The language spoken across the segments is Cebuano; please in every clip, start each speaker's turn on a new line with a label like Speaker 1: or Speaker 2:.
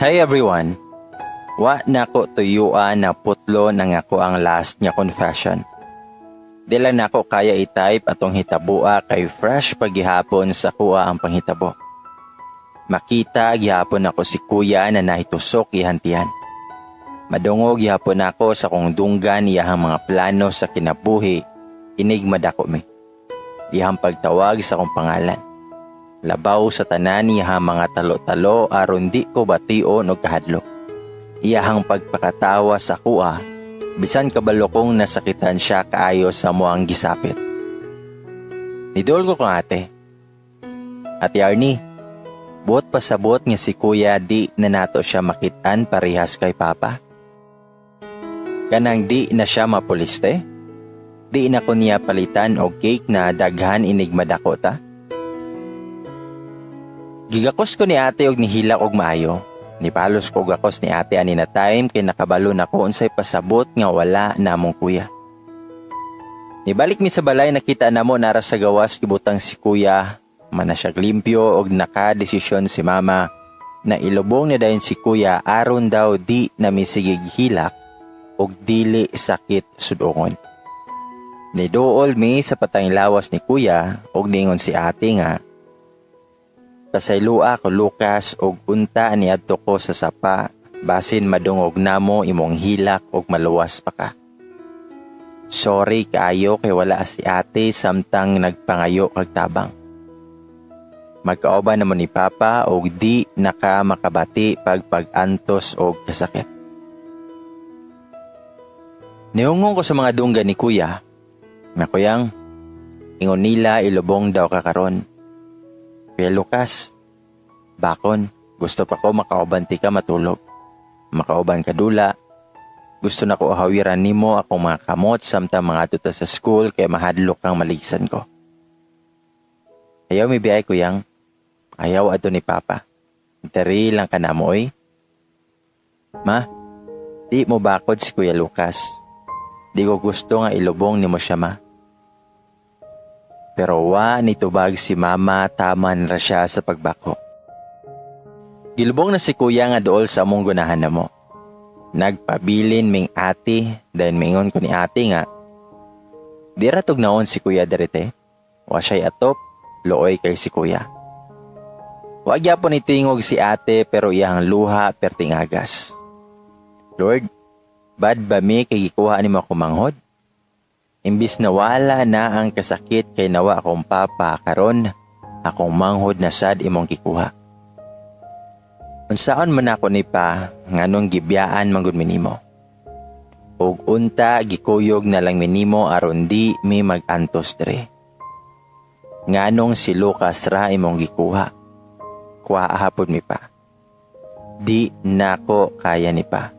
Speaker 1: Hi everyone! Wa nako tuyuan na putlon ang akoang last nga confession. Di lang nako kaya i-type atong hitabua kay fresh pa gihapon sa akoa ang panghitabo. Makita gihapon nako si kuya na nahitusok iyang tiyan. Madungog gihapon nako sa kong dunggan iyahang mga plano sa kinabuhi inig madako mi. Iyahang pagtawag sa akong pangalan. Labaw sa tanan, iyahang mga talo-talo aron di ko bation og kahadlok. Iyahang pagpakatawa sa akoa bisan kabalo kong nasakitan siya kaayo sa amoang gisapit. Niduol ko kang ate. "Ate Arnie, buot pasabot nga si kuya di na nato siya makitaan parehas kay papa? Kanang di na siya mapuliste? Di na ko niya palitan og cake na daghan inig madako ta?" Gigakos ko ni ate og nihilak og maayo. Nipalos ko gakos ni ate ani na time kay nakabalo na ko unsay pasabot nga wala na among kuya. Nibalik mi sa balay, nakita namo nara sa gawas gibutang si kuya, man na siya limpyo og nakadesisyon si mama na ilubong na dayon si kuya aron daw di na misigig hilak og dili sakit sudongon. Niduol mi sa patayng lawas ni kuya og ningon si ate nga, "Pasaylua ko, Lucas, og unta niadto ko sa sapa, basin madungog namo imong hilak og maluwas pa ka. Sorry kaayo kay wala si ate samtang nagpangayo kag tabang. Magkauban namo ni papa og di naka makabati pag pag-antos og kasakit." Nihungong ko sa mga dunggan ni kuya. "Makuyang, ingon nila ilubong daw ka karon. Kuya Lucas, bakon, gusto pa ko makauban tika matulog. Makauban ka dula. Gusto na ko hawiran nimo akong mga kamot samtang mga ta sa school kay mahadlok kang maligsan ko. Ayaw mi biyay, kuyang. Ayaw adto ni papa. Diri lang ka namo oy. Ma, di mo bakod si Kuya Lucas. Di ko gusto nga ilubong nimo siya, ma." Pero wa nitubag si mama, taman ra siya sa pagbako. Gilubong na si kuya nga dool sa among gunahan namo. Nagpabilin ming ate, dahil mingon ko ni ate nga, "Di ra tugnaon si kuya dirite. Wa siya'y atop, luoy kay si kuya." Wa gyapon nitingog si ate pero iyang luha perting agas. "Lord, bad ba mi kay gikuha nimo akong manghod? Imbis na wala na ang kasakit kay nawa akong papa karon, akong manghod na sad imong gikuha. Unsaon man ako ni pa nganong gibiyaan man gud mi nimo? Ug unta gikuyog na lang mi nimo aron di mi mag-antos dire. Nganong si Lucas ra imong gikuha? Kuha pod mi pa. Di nako kaya ni pa.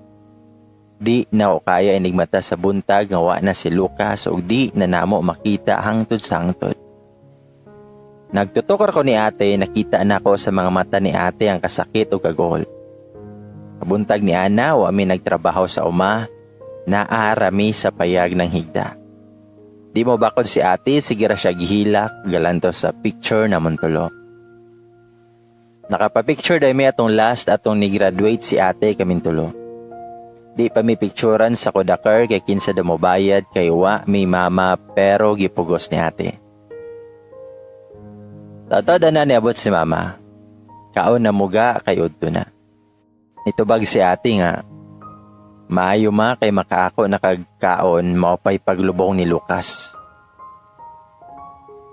Speaker 1: Di na ko kaya inigmata sa buntag nga wa na si Lucas ug di na namo makita hangtod sa hangtod." Nagtutukar ko ni ate, nakita nako sa mga mata ni ate ang kasakit ug kaguol. Kabuntag ni Ana, wa mi nagtrabaho sa uma, naarami sa payag ng higda. Di mo bakod si ate, sige ra siya gihilak, galanto sa picture na tulo. Nakapapicture dahil mi atong last atong ni-graduate si ate kaming tulo. Di pa mi picturan sa Kodaker kay kinsa daw mobayad kay wa mi mama, pero gipugos ni ate. Tatad na niabot si mama. "Kaon na muga kay udto na." Nitubag si ate nga, "Maayo ma kay makaako na kag kaon, mao pa'y paglubong ni Lucas."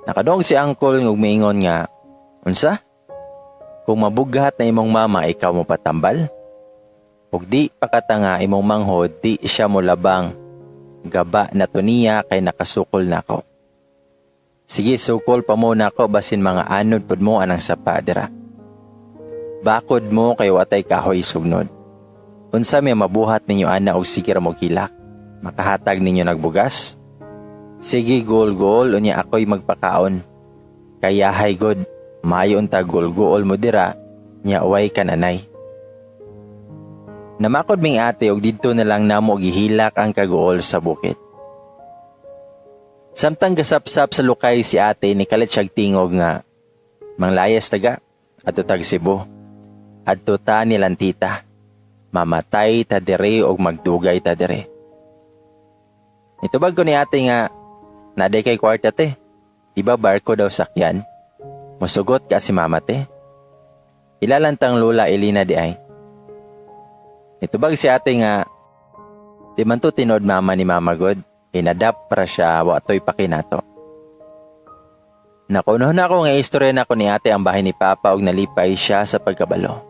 Speaker 1: Nakadong si uncle ug miingon nga, "Unsa? Kung mabughat na imong mama, ikaw mo patambal? Ug di pakatanga imong manghod, di siya mo labang. Gaba na to niya kay nakasukol na ako. Sige, sukol pa mo nako basin mga anod pud mo anang sapa dira. Bakod mo kay watay kahoy sugnod. Unsa may mabuhat ninyo ana og sige ra mo hilak? Makahatag ninyo nagbugas? Sige, gol-gol unya ako'y magpakaon. Kaya hay god, maayo unta gol-gool mo dira nya way kananay." Namakod ming ate og didto na lang namo gihilak ang kaguol sa bukid. Samtang gasapsap sa lukay si ate, nikalit siyag tingog nga, "Manglayas taga, adto tag Cebu. Adto ta nilang tita. Mamatay ta diri og magdugay ta diri. Nitubag ko ni ate nga, "Naa diay kay kwarta, te. Di ba barko daw sakyan? Musugot ka si mama, te. Ilalantang Lola Elena di ay." Nitubag si ate nga, "Di man to tinuod mama ni mama god. Inadapt pra siya, wa to'y pakinato." Nakuno na ako nga istorya na ko ni ate ang bahay ni Papa og nalipay siya sa pagkabalo.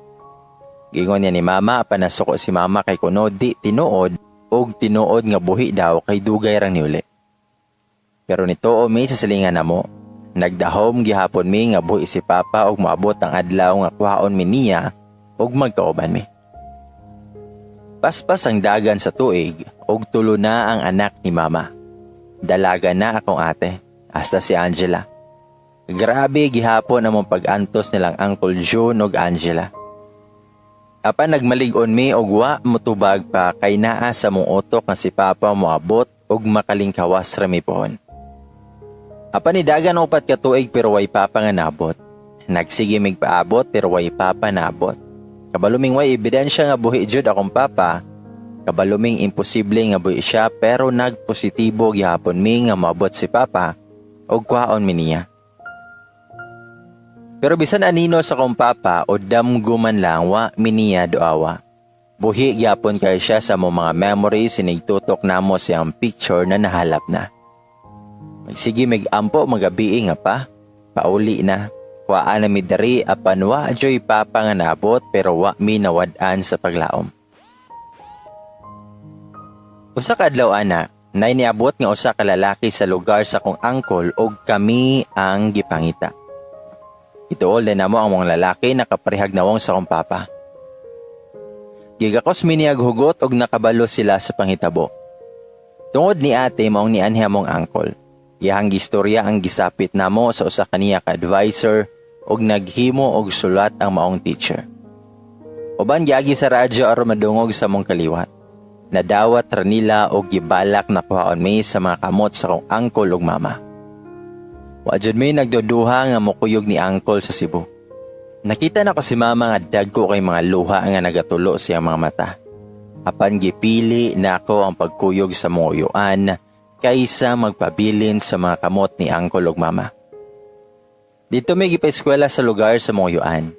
Speaker 1: Giingon niya ni mama apan nasuko si mama kay kuno di tinuod og tinuod nga buhi daw kay dugay rang niuli. Pero nituo mi sa silingan namo, nagdahom gihapon mi nga buhi si Papa og moabot ang adlaw nga kuhaon mi niya og magkauban mi. Paspas ang dagan sa tuig og tulo na ang anak ni mama. Dalaga na akong ate, hasta si Angela. Grabe gihapon among pag-antos nilang Uncle June ug Angela. Apan nagmalig-on mi og wa motubag pa kay naa sa among utok nga si Papa moabot og makalingkawas ra mi pohon. Apan nidagan 4 ka tuig pero way Papa nga nabot. Nagsige mig paabot pero way Papa naabot. Kabalo ming way ebidensya nga buhi jud akong papa. Kabalo ming imposible nga buhi siya pero nagpositibo gihapon mi nga moabot si Papa og kuhaon mi niya. Pero bisan anino sa akong papa o damgo man lang, wa mi niya duawa. Buhi gyapon kay siya sa among mga memories sinigtutok namo siyang picture na nahalap na. Magsige mig ampo magabii nga pa, pauli na. Kuhaan na mi diri apan wa joy papa nga naabot pero wa mi nawad-an sa paglaom. Usa ka adlaw ana, nay niabot nga usa ka lalaki sa lugar sa akong uncle og kami ang gipangita. Ituol din namo ang mga lalaki nakaparehag nawong sa akong papa. Gigakos mi niyag hugot og nakabalo sila sa panghitabo. Tungod ni ate maong nianhi among uncle. Iyahang gistorya ang gisapit namo sa usa kaniya ka advisor og naghimo og sulat ang maong teacher. Uban giagi sa radyo aron madungog sa among kaliwat. Nadawat ra nila og gibalak na kuhaon mi sa mga kamot sa akong uncle ug mama. Wa jud mi nagduduha nga mokuyog ni uncle sa Cebu. Nakita nako si mama nga dagko kay mga luha nga nagatulo sa iyang mga mata. Apan gipili nako ang pagkuyog sa among uyuan kaysa magpabilin sa mga kamot ni uncle ug mama. Didto mi gipa-eskwela sa lugar sa among uyuan.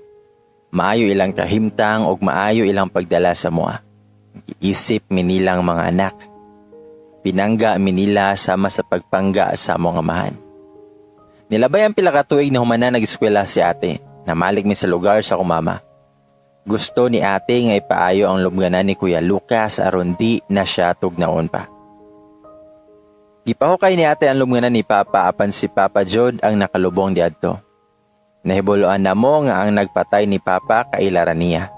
Speaker 1: Maayo ilang kahimtang ug maayo ilang pagdala sa amoa. Giisip mi nilang mga anak. Pinangga mi nila sama sa pagpangga sa among amahan. Nilabay ang pila ka tuig na humana nag-eskwela si ate. Namalik mi sa lugar sa akong mama. Gusto ni ate nga ipaayo ang lubnganan ni Kuya Lucas aron di na siya tugnaon pa. Gipahukay ni ate ang lubnganan ni Papa apan si Papa jud ang nakalubong diadto. Nahibuluan namo nga ang nagpatay ni Papa kaila ra niya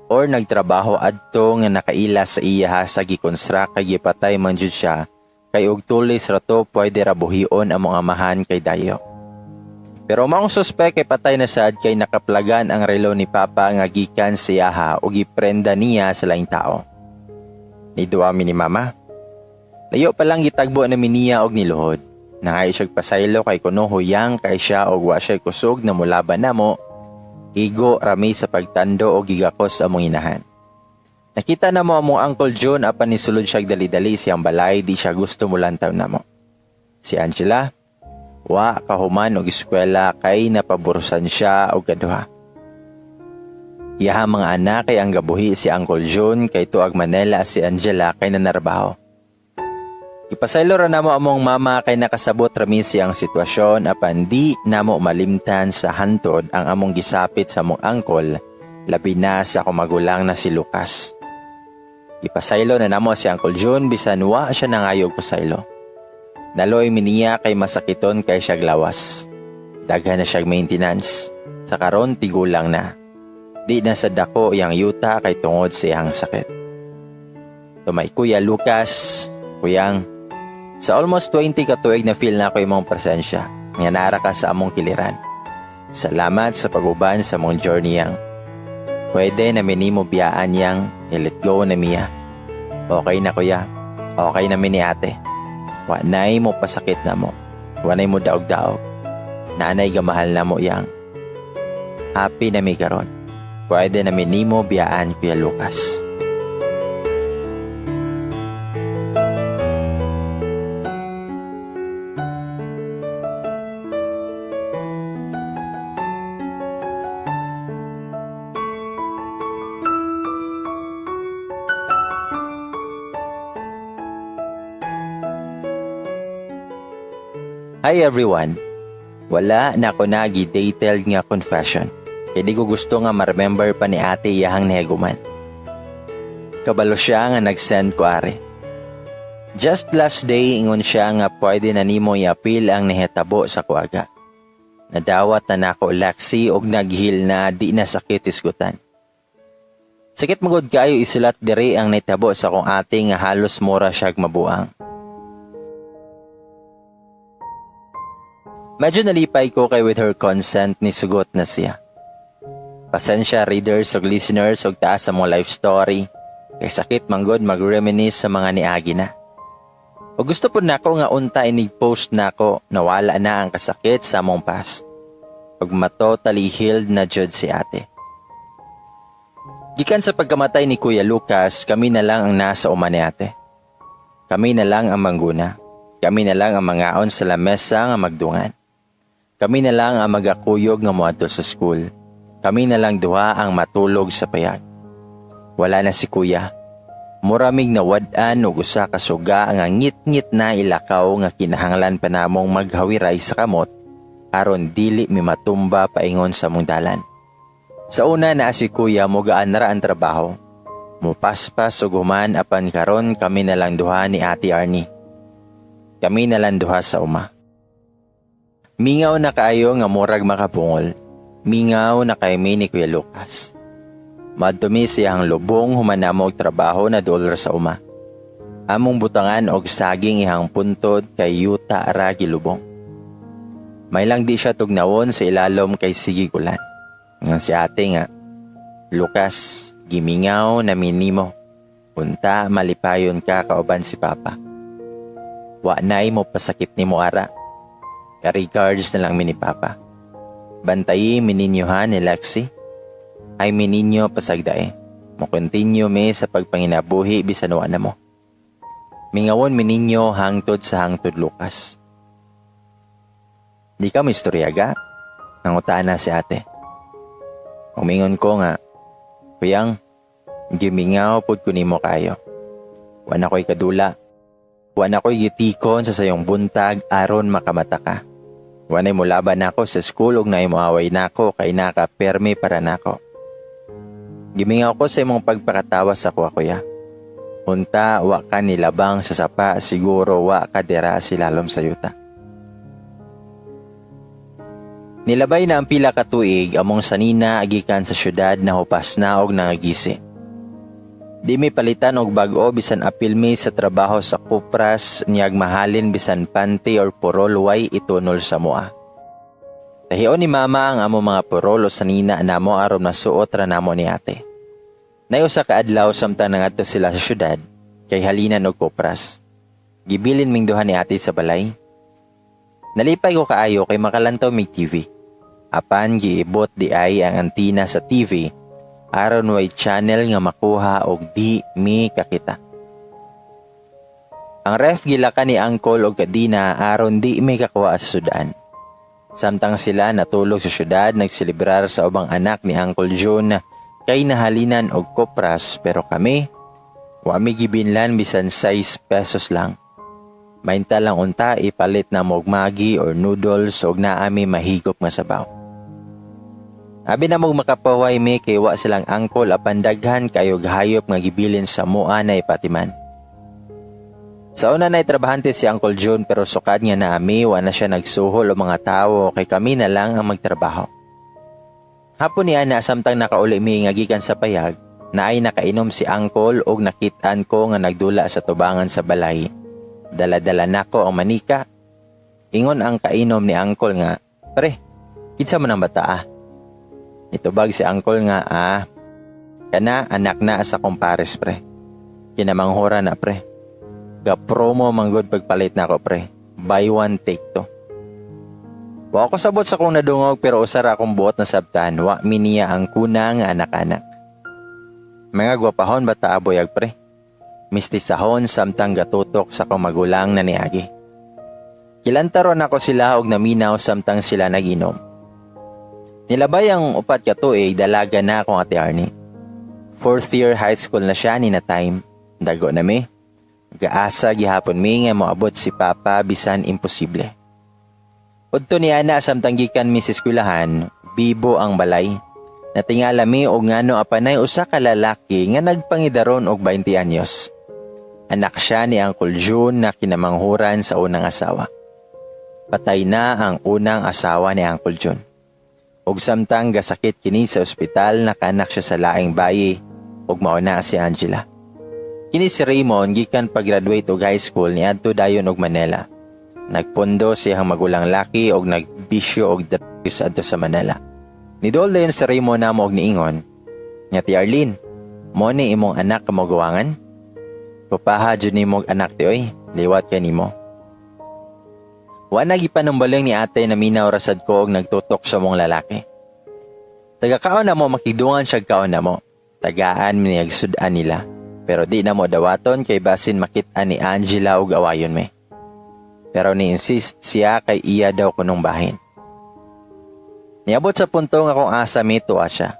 Speaker 1: or nagtrabaho adto nga nakaila sa iya sa gikonstrak kay gipatay man jud siya kay og tulis ra to pwede ra buhion among amahan kay dayo. Pero maong suspek kay patay na sad kay nakaplagan ang relo ni Papa nga gikan sa iyaha o giprenda niya sa laing tao. Niduwa mi ni Mama. Layo pa lang gitagbo na mi niya og niluhod. Nangayo siya pasaylo kay kuno huyang kay siya og wa siya kusog na mulaban namo. Igo rami sa pagtando og gigakos among inahan. Nakita namo among Uncle John apan nisulod siya dali-dali siyang balay, di siya gusto mulantaw namo. Si Angela, wa kahuman og eskwela kay napaburusan siya og kaduha. Iyaha mga anak kay ang gabuhi si Uncle John kay tuag Manila si Angela kay nanarbaho. Ipasaylo ra namo among mama kay nakasabot ra mi siyang sitwasyon apan di namo malimtan sa hantod ang among gisapit sa among uncle, labi na sa akong magulang na si Lucas. Ipasaylo na namo si Uncle John bisan wa siya nangayo og pasaylo. Naloy mi niya kay masakiton kay siya lawas. Daghan na siya maintenance. Sa karon tigulang na. Di na sa dako iyang yuta kay tungod sa iyang sakit. To my Kuya Lucas, kuyang, sa almost 20 ka tuig na feel nako imong presensya, nga nara ka sa among kiliran. Salamat sa paguban sa among journey yang. Pwede na minimo biyaan yang, i-let go na miya. Okay na, kuya, okay na mi ni ate. Wa nay mo pasakit namo. Wa nay mo daog-daog. Nanay gamahal namo yang. Happy na mi karon. Pwede na minimo biyaan, Kuya Lucas. Hi everyone! Wala na ko nagi detailed nga confession. Kay di ko gusto nga ma-remember pa ni ate iyahang naheguman. Kabalo siya nga nag-send ko ari. Just last day ingon siya nga pwede na nimo i-appeal ang nahitabo sa kuaga. Nadawat na nako Lexi og naghil na di na sakit isgutan. Sakit magod kayo isulat diri ang nahitabo sa akong ate nga halos mura siyag mabuang. Medyo nalipay ko kay with her consent ni sugot na siya. Pasensya readers ug listeners ug taas sa mga life story. Kay sakit manggod mag-reminisce sa mga niagi na. O gusto po nako nga unta inig post nako nawala na ang kasakit sa among past. Ug matotally healed na jud si ate. Gikan sa pagkamatay ni Kuya Lucas, kami na lang ang nasa uma ni ate. Kami na lang ang mangguna. Kami na lang ang mangaon sa lamesa nga magdungan. Kami na lang ang magakuyog nga moadto sa school. Kami na lang duha ang matulog sa payag. Wala na si Kuya. Muramig nawad-an og usa ka suga nga ngit-ngit na ilakaw nga kinahanglan pa namong maghawiray sa kamot aron dili mi matumba paingon sa mong dalan. Sa una na si Kuya mogaan ra ang trabaho. Mupaspas ug human apan karon kami na lang duha ni Ate Arnie. Kami na lang duha sa uma. Mingaw na kaayo nga murag makapungol. Mingaw na kay mi ni Kuya Lucas. Madtumi siyang lubong human namo og trabaho na dool ra sa uma. Among butangan og saging ihang puntod kay yuta ra gilubong. May lang di siya tugnawon sa ilalom kay sige ulan. Nga si ate nga, Lucas, gimingaw na minimo. Unta malipayon ka kauban si Papa. Wa nay mo pasakit nimo ara. Regards na lang mi ni Papa. Bantayi mininyo ha ni Lexi. Ay mininyo pasagdae. Mo-continue mi sa pagpanginabuhi bisan wa na mo. Mingawon mininyo hangtod sa hangtod, Lucas. Di ka mo istorya ga? Nangutaan na si ate. Umingon ko nga, Kuyang, gimingaw pod ko nimo kayo. Wa na ko'y kadula. Wa na ko'y gitikon sa sayong buntag aron makamata ka. Wa na'y mulaban nako sa school ug naay moaway nako kay naka-permi para nako. Gimingaw ko sa imong pagpakatawa sa kuwa, kuya. Unta wa ka nilabang sa sapa, siguro wa ka dira silalom sa yuta. Nilabay na ang pila ka tuig among sanina gikan sa syudad na hupas na og nangagisi. Di mi palitan og bag-o bisan apil mi sa trabaho sa kupras niyag mahalin bisan panty or purol way itunol sa mua. Tahion ni mama ang amo mga purol o sanina namo aron masuot ra namo ni ate. Nay usa ka adlaw samtang nangadto sila sa syudad kay halinan og kupras. Gibilin ming duha ni ate sa balay. Nalipay ko kaayo kay makalantaw mig TV. Apan giibot di ay ang antina sa TV aron way channel nga makuha og di mi kakita. Ang ref gilaka ni angkol og kadina aron di mi kakuha sa sudan. Samtang sila natulog sa syudad nagselebrar sa ubang anak ni Uncle June kay nahalinan og kopras, pero kami wa mi gibinlan bisan 6 pesos lang. Mainta lang unta ipalit na og Maggi or noodles og naami mahigop nga sabaw. Abi na mog makapaway mi kay wa silang angkol apan daghan kayog hayop nga gibilin sa mua na ipatiman. Sa una na trabahante si Uncle June pero sukad nga naami wa na siya nagsuhol o mga tawo kay kami na lang ang magtrabaho. Hapon niya na samtang nakauli mi nga gikan sa payag, naay nakainom si Uncle og nakit-an ko nga nagdula sa tubangan sa balay. Dala-dala nako ang manika. Ingon ang kainom ni Uncle nga, Pre, kinsa man ang bata ah? Nitubag si Uncle nga, kana anak na sa kumpares pre. Kinamanghura na pre. Ga-promo manggod pagpalit nako pre. Buy one take two. Wa ko sabot sa akong nadungog, pero usa ra akong buot nasabtan, wa mi niya ang kuna nga anak-anak. Mga gwapahon ba ta abuyag, pre? Mistisahon samtang gatutok sa akong magulang na niagi. Gilantaron nako sila og naminaw samtang sila naginom. Nilabay ang 4 ka tuig, dalaga na akong Ate Arnie. Fourth year high school na siya ni na time. Dago na mi. Gaasa gihapon mi nga moabot si Papa bisan imposible. Udto ni ana samtang gikan mi sa eskwelahan, bibo ang balay. Natingala mi og ngano apanay usa ka lalaki nga nagpangidaron og 20 anyos. Anak siya ni Uncle June na kinamanghuran sa unang asawa. Patay na ang unang asawa ni Uncle June. Ug samtang gasakit kini sa ospital, nakaanak siya sa laing bayi ug mao na si Angela. Kini si Raymond, gikan pag-graduate og high school, niadto dayon og Manila. Nagpundo siyang magulang laki og nagbisyo og drugs adto sa Manila. Niduol dayon si Raymond namo og niingon nga, "Ti Arlene, mo ni imong anak kamugawangan? Kupaha jud nimo og anak, ti oy, liwat kay nimo." Wa na gipanumbaling ni ate, naminaw ra sad ko og nagtutok sa mong lalaki. Taga kaon namo, makigdungan siya kaon namo. Tagaan mi sud-an nila. Pero di namo dawaton kay basin makit-an ni Angela og awayon mi. Pero ni-insist siya kay iya daw kunong bahin. Niabot sa punto nga kung asa mi, tuwa siya.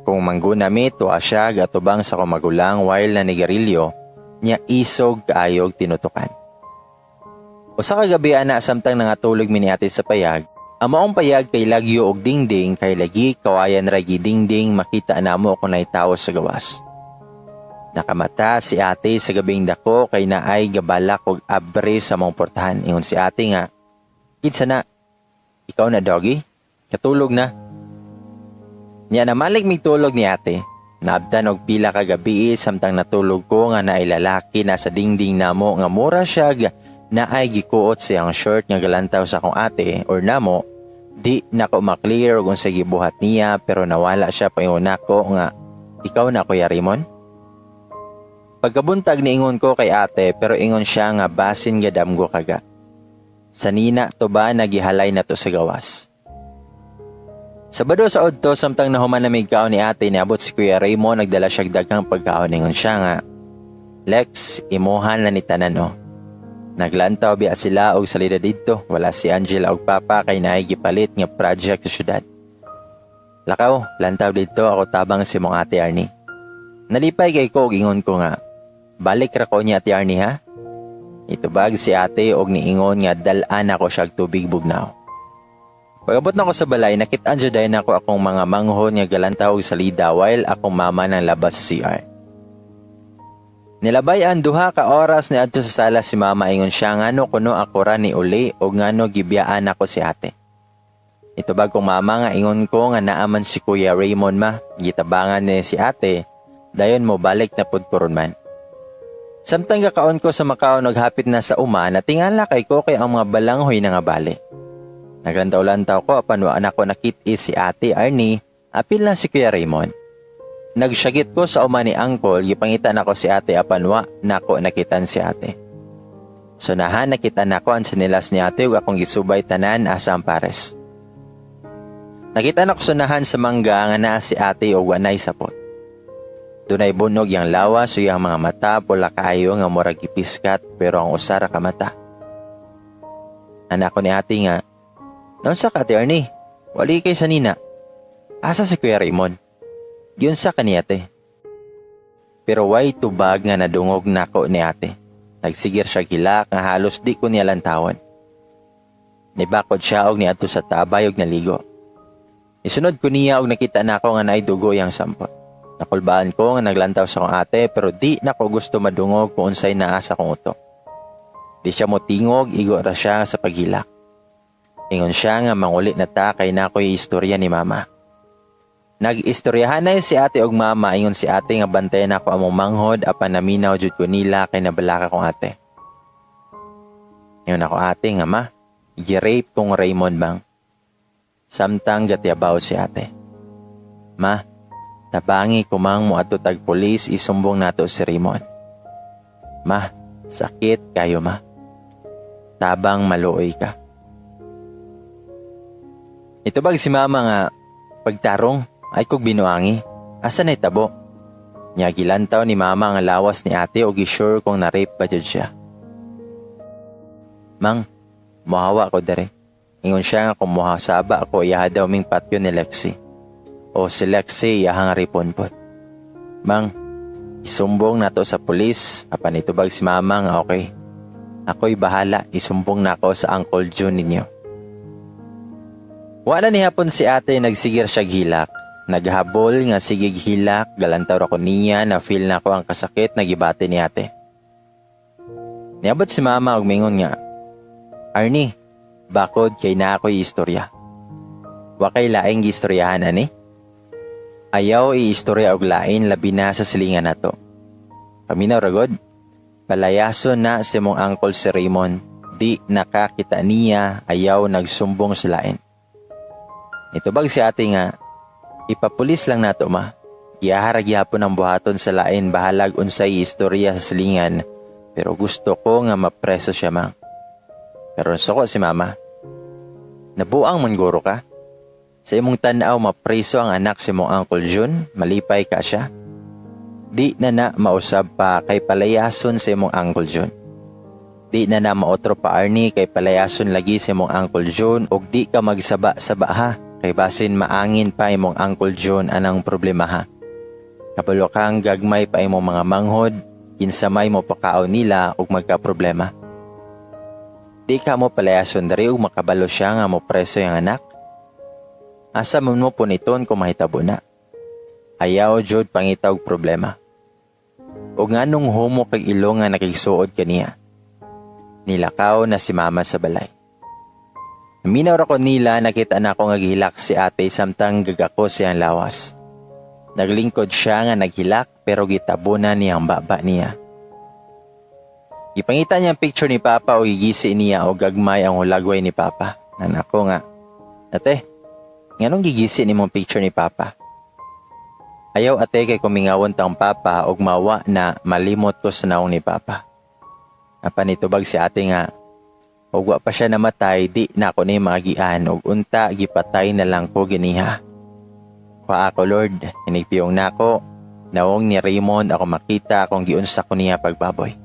Speaker 1: Kung mangguna mi, tuwa siya gatubang sa akong magulang while na nigarilyo niya, isog kaayog tinutukan. Usa ka gabi ana, samtang nangatulog mi ni ate sa payag, ang maong payag kay lagyo og dingding kay lagi kawayan ra dingding, makita namo kung naay tawo sa gawas. Nakamata si ate sa gabing dako kay naay gabalak og abre sa mong portahan. Ingon si ate nga, "Kinsa na? Ikaw na, doggy? Katulog na." Nya namalik mig tulog ni ate. Naabtan og pila ka gabi samtang natulog ko nga naay lalaki na sa dingding namo nga mura siya naay gikuot siyang shirt nga galantaw sa akong ate or namo. Di nako maklear kung sa gibuhat niya, pero nawala siya. Paingon nako nga, "Ikaw na, Kuya Raymond?" Pagkabuntag, niingon ko kay ate, pero ingon siya nga basin gadamgo kaga. Sanina to ba nagihalay na to sa gawas. Sabado sa udto, samtang nahuman na kaon ni ate, niabot si Kuya Raymond, nagdala siya daghang pagkaon. Ingon siya nga, "Lex, imuhan na ni tanan oh." Naglantaw biya sila og salida didto, wala si Angela og papa kay naay gipalit nga project sa syudad. "Lakaw, lantaw didto, ako tabang si mong Ate Arnie." Nalipay kay ko og ingon ko nga, "Balik ra ko niya, Ate Arnie, ha?" Itubag si ate og niingon nga dal-an ako siya tubig bugnaw. Pag-abot nako sa balay, nakit-an jud nako akong mga manghon nga galantaw og salida while akong mama nang labas sa CR. Nilabay ang 2 ka oras, niadto sa sala si mama. Ingon siya ngano kuno ako ra ni uli o ngano gibiyaan ako si ate. Itubag kong mama nga ingon ko nga naaman si Kuya Raymond, ma, gitabangan ni si ate, dayon mo balik na pud ko ron man. Samtang gakaon ko sa makaon og hapit na sa uma, natingala kay ko kay ang mga balanghoy na nga bali. Naglantaw-lantaw ko apan wa nako nakit-i si Ate Arnie, apil na si Kuya Raymond. Nagsyagit ko sa uma ni Uncle, gipangita nako si ate apan wa nako nakitan si ate. So nahan nakita nako ang sinilas ni ate ug akong gisubay tanan asa ang pares. Nakita nako sunahan sa mangga nga naa si ate ug wanay sapot. Dunay bunog yang lawas ug yang mga mata pula kaayo nga murag gipiskat, pero ang usa ra ka mata. Ana ko ni ate nga, "Naunsa ka, Ate Arnie? Wali kay sanina. Asa si Kuya Raymond? Giunsa ka ni ate?" Pero way tubag nga nadungog nako ni ate. Nagsigir siya gilak nga halos di ko niya lantawon. Nibakod siya og niadto sa tabay og naligo. Isunod ko niya og nakita nako nga naay dugo yang sampot. Nakulbaan ko nga naglantaw sa akong ate, pero di nako gusto madungog kung unsay naa sa akong utok. Di siya motingog, igo ra siya sa paghilak. Ingon siya nga manguli na ta kay nakoy istorya ni mama. Nag-istoryahan na si ate og mama. Ingon si ate nga bantayan ako among manghod, apan naminaw jud ko nila kay nabalaka kong ate. Ingon ako ate nga, "Ma, gi-rape kong Raymond bang." Samtang gatyabaw si ate. "Ma, tabangi kumang moadto tag pulis, isumbong nato si Raymond. Ma, sakit kayo, ma. Tabang maluoy ka." Nitubag si mama nga, "Pagtarong, ayaw kog binuangi. Asa nahitabo?" Nya gilantaw ni mama ang lawas ni ate o gi-sure kung na-rape ba jud siya. "Mang, muhawa ko dere." Ingon siya nga kung muhasaba ako, iyaha daw ming patyon ni Lexi. O si Lexi iyahang rapon pod. "Mang, isumbong nato sa pulis," apan nitubag si mama nga, "Okay. Ako'y bahala, isumbong na ako sa Uncle June ninyo." Wala ni hapon si ate, nagsigir siya hilak. Naghabol nga sigig hilak, galantaw ako niya na feel na ko ang kasakit na gibati ni ate. Niabot si mama og mingon nga, "Arnie, bakod kay na ako'y istorya. Wa kay laing gistoryahan ani? Ayaw iistorya og lain, labi na sa silingan nato. Paminaw ragod, palayason na si mong uncle si Raymond. Di nakakita niya, ayaw nagsumbong sa lain." Nitubag si ate nga, "Ipapulis lang nato, ma. Iyahara gihapon ang buhaton sa lain, bahalag unsay istorya sa silingan, pero gusto ko nga mapreso siya, ma." Pero suko si mama. "Nabuang man guro ka. Sa imong tanaw, mapreso ang anak si mong Uncle June, malipay ka siya? Di na na mausab pa kay palayason sa imong Uncle June. Di na na maotro pa, Arnie, kay palayason lagi sa imong Uncle June, og di ka magsaba-saba ha, kay basin maangin pa imong Uncle June anang problema ha. Kabalo kang gagmay pa imong mga manghod, kinsa may mo pakaon nila og magka problema? Di ka mo palayason diri og makabalo siya nga mo preso yung anak. Asa man mo puniton kung mahitabo na? Ayaw jud pangita og problema. Og nganong homo kag ilo nga nakigsuod kaniya?" Nilakaw na si mama sa balay. Minaw ra ko nila, nakita na ako nga gihilak si ate samtang gagako siyang lawas. Naglingkod siya nga naghilak pero gitabunan niya ang baba niya. Gipangita niya ang picture ni Papa o gigisi niya o gagmay ang hulagway ni Papa. Nana ko nga, "Ate, nganong gigisi ni mong picture ni Papa?" "Ayaw, ate, kay kumingawon tang Papa og mawa na malimot ko sa naong ni Papa." Apan nitubag si ate nga, "Og wa pa siya namatay, di na ako ni maagian og unta gipatay na lang ko giniha. Kuha ako, Lord, inigpiyong nako, nawong ni Raymond ako makita kung giunsa ko niya pagbaboy."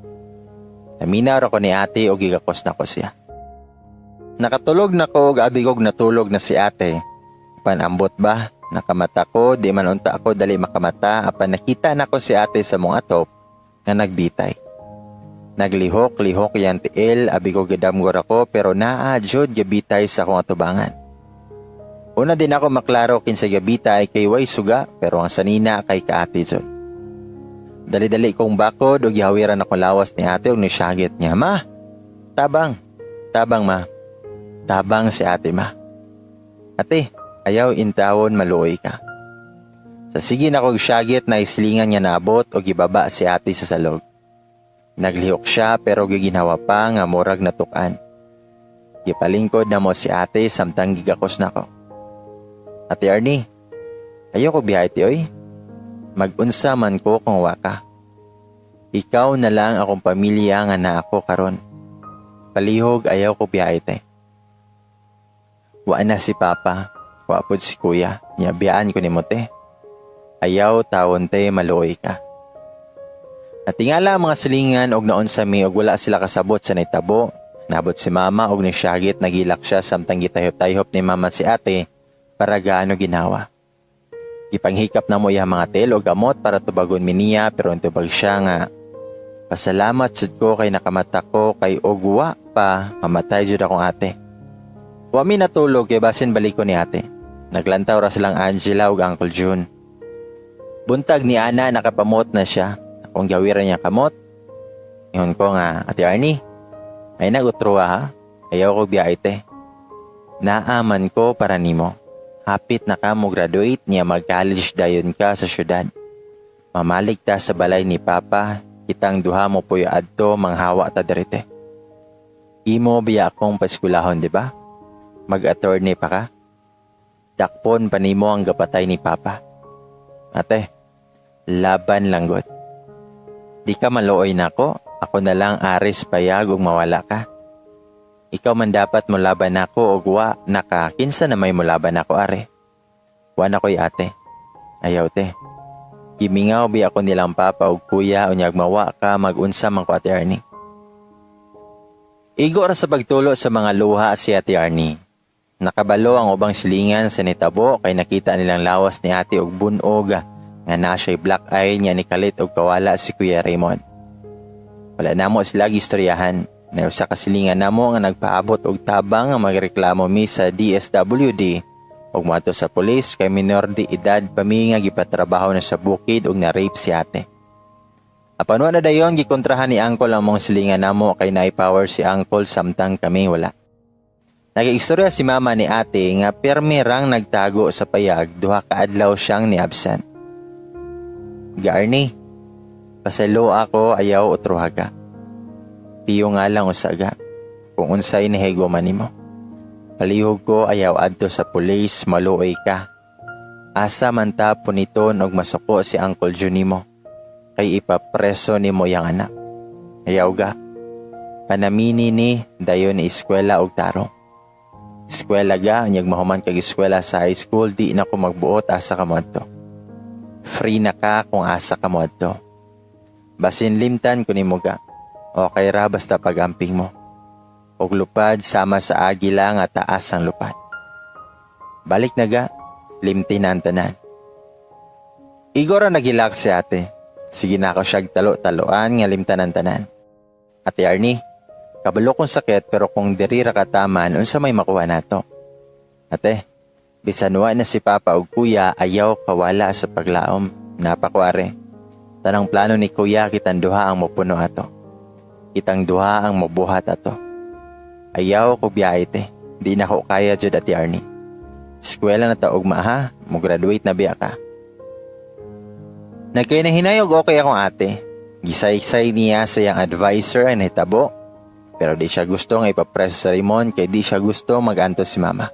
Speaker 1: Naminaw ko ni ate og gigakos na ko siya. Nakatulog na ko og abi kog natulog na si ate. Panambot ba, nakamata ko, di man unta ako dali makamata, apan nakita na ko si ate sa mong atop nga nagbitay. Naglihok-lihok yan tiil, abi ko gidamgor ako, pero naa jud gabitay sa akong atubangan. Una din ako maklaro kinsa gabitay kay way suga, pero ang sanina kay kaate jud. Dali-dali kong bakod og gihawiran ako lawas ni ate og nisyagit niya, "Ma, tabang, tabang, ma, tabang si ate, ma. Ate, ayaw intawon, maluoy ka." Sa sige na kog syagit na islingan nga naabot og gibaba si ate sa salog. Naglihok siya pero giginhawa pa nga murag natukan. Gipalingkod na mo si ate samtang gigakos nako. "Ate Arnie, ayaw ko biyahe ti oy. Mag-unsa man ko kung wa ka. Ikaw na lang akong pamilya nga na ako karon. Palihog ayaw ko biyahe te. Wa na si Papa, wa pod si Kuya. Nya biyaan ko nimo te. Ayaw tawon te, maluoy ka." Natingala ang mga silingan og naon sa mi og wala sila kasabot sa nahitabo. Nabot si mama og nisyagit, nagilak siya samtang gitayhop-tayhop ni mama si ate para gaano ginawa. Gipanghikap na mo iyang mga tel og gamot para tubagon mi niya, pero tubag siya nga, "Pasalamat jud ko kay nakamata ko, kay og wa pa mamatay jud akong ate." Wa mi natulog kay basin balik ko ni ate. Naglantaw ra silang Angela ug Uncle June. Buntag ni Ana, nakapamot na siya. Akong gawiran niya kamot. Ingon ko nga, "Ate Arnie, ay nag-utro ha. Ayaw ko biyahe te. Naaman ko para nimo. Hapit na ka mo graduate niya, mag-college dayon ka sa syudad. Mamalig ta sa balay ni Papa, kitang duha mo puyo adto, manghawa ta direte. Imo biya akong paskulahon, di ba? Mag-attorney pa ka. Dakpon pa nimo ang gapatay ni Papa. Ate, laban lang god. Di ka maluoy nako, ako na lang aris payag ug mawala ka. Ikaw man dapat molaban nako, og wa naka, kinsa na may molaban nako are? Wa na ko'y ate. Ayaw, te. Gimingaw biya ako nilang papa og kuya, unyag mawa ka, magunsa man ko, Ate Arnie? Igo ra sa pagtulo sa mga luha si Ate Arnie. Nakabalo ang ubang silingan sa nitabo kay nakita nilang lawas ni ate og bunog nga na siya'y black eye niya, ni kalit og kawala si Kuya Raymond. Wala namo sila gistoryahan. May usa ka silingan namo nga nagpaabot og tabang nga magreklamo mi sa DSWD ug moadto sa pulis kay minor de edad pa mi nga gipatrabaho na sa bukid ug na-rape si ate. Apan wa na dayon gikontrahan ni Uncle ang mong silingan namo kay naay power si Uncle samtang kami wala. Nag-istorya si mama ni ate nga pirmi rang nagtago sa payag, 2 ka adlaw siyang ni-absent. Ga Arnie, pasaylo ako, ayaw utroha ka. Piyo nga lang usa ga, kung unsay nahigoma nimo. Palihog ko ayaw adto sa pulis, maluoy ka. Asa man ta puniton og masuko si Uncle Jun nimo, kay ipapreso nimo yang anak. Ayaw ga. Panamini ni dayon ni eskwela og tarong. Eskwela ga, unyag mahuman kag eskwela sa high school, di na ko magbuot asa ka moadto. Free na ka kung asa ka moadto. Basin limtan ko nimo ga. Okay ra basta pagamping mo. Og lupad sama sa agila nga taas ang lupad. Balik na ga, limti na ang tanan. Igo ra nagilak si ate. Sige na ako siyag talo-taloan nga limtan ang tanan. Ate Arnie, kabalo kong sakit, pero kung diri ra ka taman, unsa may makuha nato? Ate, bisan wa na si Papa ug Kuya, ayaw kawala sa paglaom. Napakuare. Tanang plano ni Kuya, kitang duha ang mopuno ato. Kitang duha ang mobuhat ato. Ayaw ko biyahe, te. Di na ko kaya jud, Ate Arnie. Eskwela na ta ugma ha, mo graduate na biya ka. Nagkay og okay akong ate. Gisaysay niya sa iyang advisor ang nahitabo, pero di siya gusto nga ipapreso sa Raymond kay di siya gusto mag-antos si mama.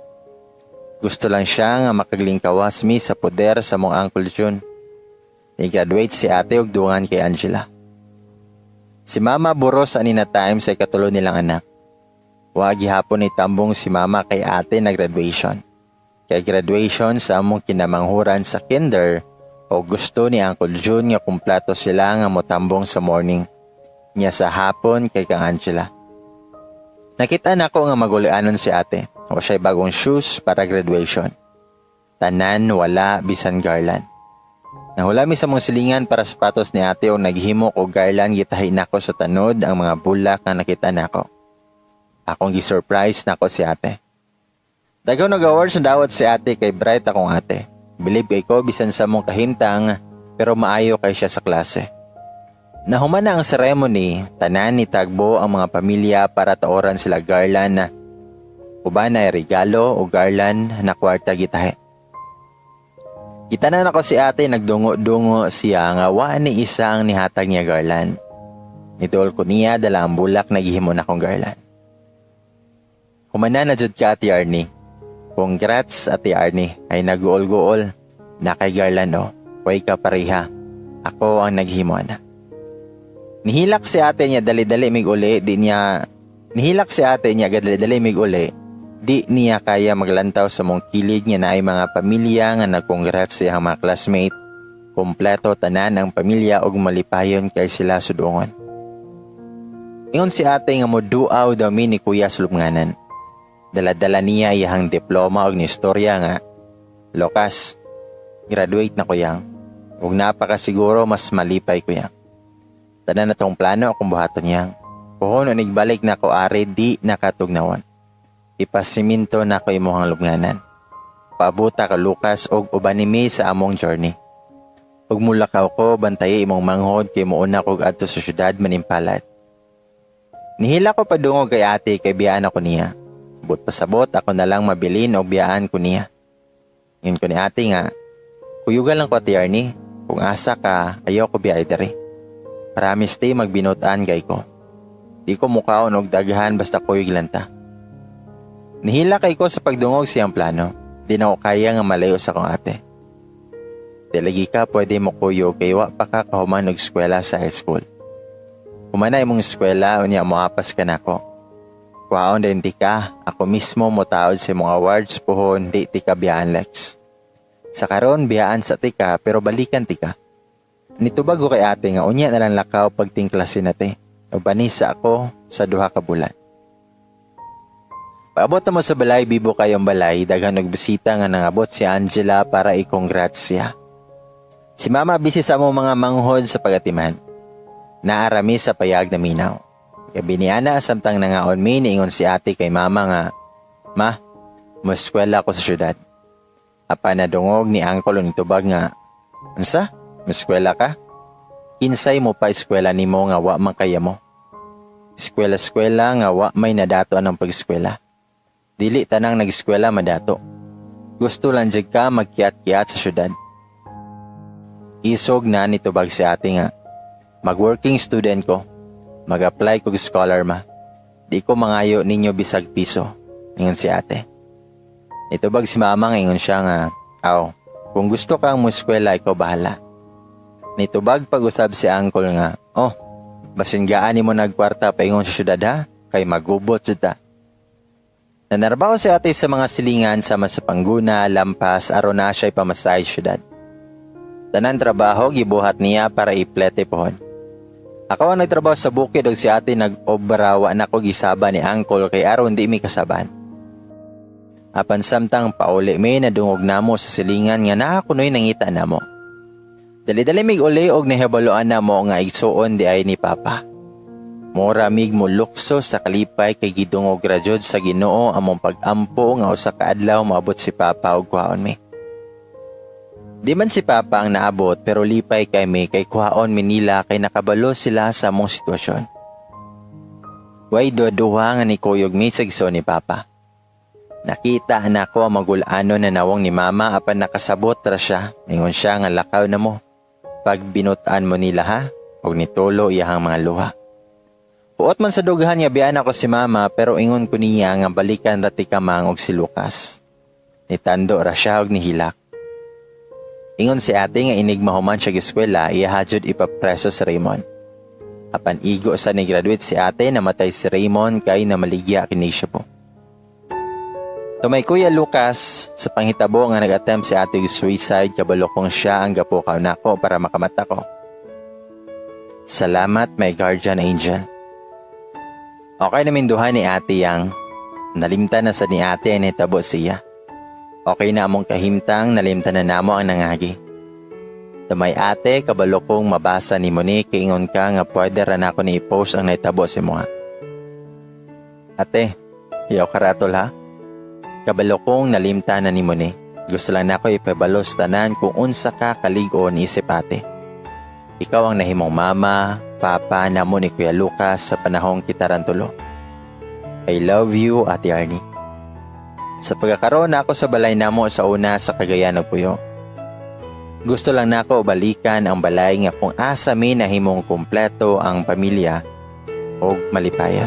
Speaker 1: Gusto lang siya nga makaglingkawas mi sa poder sa mong Uncle Jun. Ni-graduate si ate og dungan kay Angela. Si mama buros ani na time sa ikatulo nilang anak. Wa gihapon ni tambong si mama kay ate na graduation. Kay graduation sa among kinamanghuran sa kinder o gusto ni Uncle Jun nga kumpleto sila nga motambong sa morning. Nya sa hapon kay kang Angela. Nakita nako nga magulianon si ate. O siya'y bagong shoes para graduation. Tanan wala bisan garland. Nahula mi sa mong silingan para sapatos ni ate o naghimo og garland, gitahi nako sa tanod ang mga bulak nga nakita nako. Akong gi-surprise nako si ate. Dagaw nag-awards na dawat si ate kay bright akong ate. Believe kay ko bisan sa mong kahimtang, pero maayo kay siya sa klase. Nahuman na ang ceremony, tanan ni tagbo ang mga pamilya para taoran sila garland na uban ay regalo o garland na kwarta gitahi. Kita na nako si ate, nagdungo-dungo siya nga wa ni isa ang nihatag niya garland. Nituol ko niya dala ang bulak na gihimo na kong garland. Humana na jud ka, Ate Arnie. Congrats, Ate Arnie, ay naguol-guol. Na kay garland oh, way ka pareha. Ako ang naghimo na. Nihilak si ate niya dali-dali mig uli, di niya. Nihilak si ate niya dali-dali mig uli. Di niya kaya maglantaw sa mong kilid nga naay mga pamilya nga nagcongrats sa iyang mga classmate. Kompleto tanan ang pamilya ug malipayon kay sila sudungon. Ingon si ate nga moduaw daw mi ni kuya sa lubnganan. Dala-dala niya iyang diploma og ni istorya nga, "Lokas, graduate na kuyang. Ug napakasiguro mas malipay kuyang. Tanan na tong plano akong buhaton niyang. Puhon o nagbalik na ko are di nakatugnawon. Ipasiminto na ko imuhang lubnganan. Paabuta ka Lucas og uban mi sa among journey. Ug mulakaw ko, bantayi imong manghod kay muuna kog adto sa syudad manimpalad." Nihila ko padungog kay ate kay biyaan ako niya. But pasabot ako na lang mabilin og biyaan ko niya. Ingon ko ni ate nga, "Kuyugan lang ko, Ate Arnie, kung asa ka, ayaw ko biyay diri. Promise te, magbinutan kay ko. Di ko mukaon og daghan basta kuyog lang ta." Nihila kay ko sa pagdungog siyang plano. Di na ko kaya nga malayo sa akong ate. "Di lagi ka pwede mo kuyog kay wa pa ka kahuman og eskwela sa high school. Humana imong eskwela, unya moapas ka nako. Kuhaon din tika, ako mismo motaod sa imong awards pohon, di tika biyaan, Lex. Sa karon biyaan sa tika pero balikan tika. Nitubag ko kay ate nga unya na lang lakaw pagtingklasin nate. O banisa ako sa 2 ka bulan. Paabot na mo sa balay, bibo kayong balay, daghan og bisita nga nangabot si Angela para i-congrats siya. Si Mama busy sa among mga manghod sa pagatiman. Naarami sa payag na minaw. Gabi niana, samtang nangaon mi, niingon si ate kay Mama nga, "Ma, mueskwela ko sa syudad." Apan nadungog ni Uncle, nitubag nga, "Unsa? Mueskwela ka? Kinsay mo pa eskwela nimo nga wa man kaya mo? Eskwela-eskwela nga wa may nadato ang pag-eskwela. Dili tanang nag-eskwela madato. Gusto lang jud ka magkiat-kiat sa syudad." Isog na nitubag si ate nga, "Mag-working student ko. Mag-apply kog scholar, Ma. Di ko mangayo ninyo bisag piso," ingon si ate. Nitubag si Mama nga ingon siya nga, "Aw, kung gusto kang mo eskwela, ikaw bahala." Nitubag pag-usab si Uncle nga, "Oh, basin gaan nimo nagkwarta paingon sa syudad ha, kay magubot jud ta." Nanarbaho si ate sa mga silingan sama sa pangguna, lampas, aron na siya pamasahe syudad. Tanan trabaho gibuhat niya para iplete pohon. Ako ang nagtrabaho sa bukid ug si ate nag-obra, wa na ko gisaba ni Uncle kay aron di mi kasaban. Apan samtang pauli mi, nadungog namo sa silingan nga naa kunoy nangita namo. Dali-dali mig uli og nahibaluan namo nga igsuon di ay ni Papa. Mura mig mulukso sa kalipay kay gidungog ra jud sa Ginoo among pag-ampo nga usa ka adlaw moabot si Papa og kuhaon mi. Di man si Papa ang naabot pero lipay kami kay kuhaon mi nila kay nakabalo sila sa among sitwasyon. Way duha nga nikuyog mi sa igsoon ni Papa. Nakita nako ang magulano na nawong ni Mama apan nakasabot ra siya. Ingon siya nga lakaw na mo. Pag binutan mo nila ha, og nitulo iyahang mga luha. Huot man sa dughan nga biyaan ako si Mama pero ingon ko niya nga balikan ra ti kamang og si Lucas. Nitando ra siya og nihilak. Ingon si ate nga inig mahuman siya eskwela, iya jud ipapreso si Raymond. Apan igo sa ni graduate si ate, namatay si Raymond kay namaligya kini siya po. Tumay Kuya Lucas, sa panghitabo nga nag-attempt si ate og suicide, kabalo kong siya ang gapukaw nako para makamata ko. Salamat, my guardian angel. Okay namin duha ni ate yang nalimtan na sa ni ate ay nahitabo siya. Okay na among kahimtang, nalimtan na namo ang nangagi. Tumay ate, kabalo kong mabasa ni Monique, ingon ka nga pwede ra nako ni i-post ang nahitabo sa mga. Ate, yaw karatol ha. Kabalo kong nalimtan na ni Monique. Gusto lang nako ipabalos tanan kung unsa ka kalig-on isip ate. Ikaw ang nahimong mama, papa namo ni Kuya Lucas sa panahong kita ran tulo. I love you, Ate Arnie. Sa pagkakaroon na ako sa balay namo sa una sa Cagayan nagpuyo. Gusto lang nako balikan ang balay nga kung asa mi nahimong kumpleto ang pamilya og malipayan.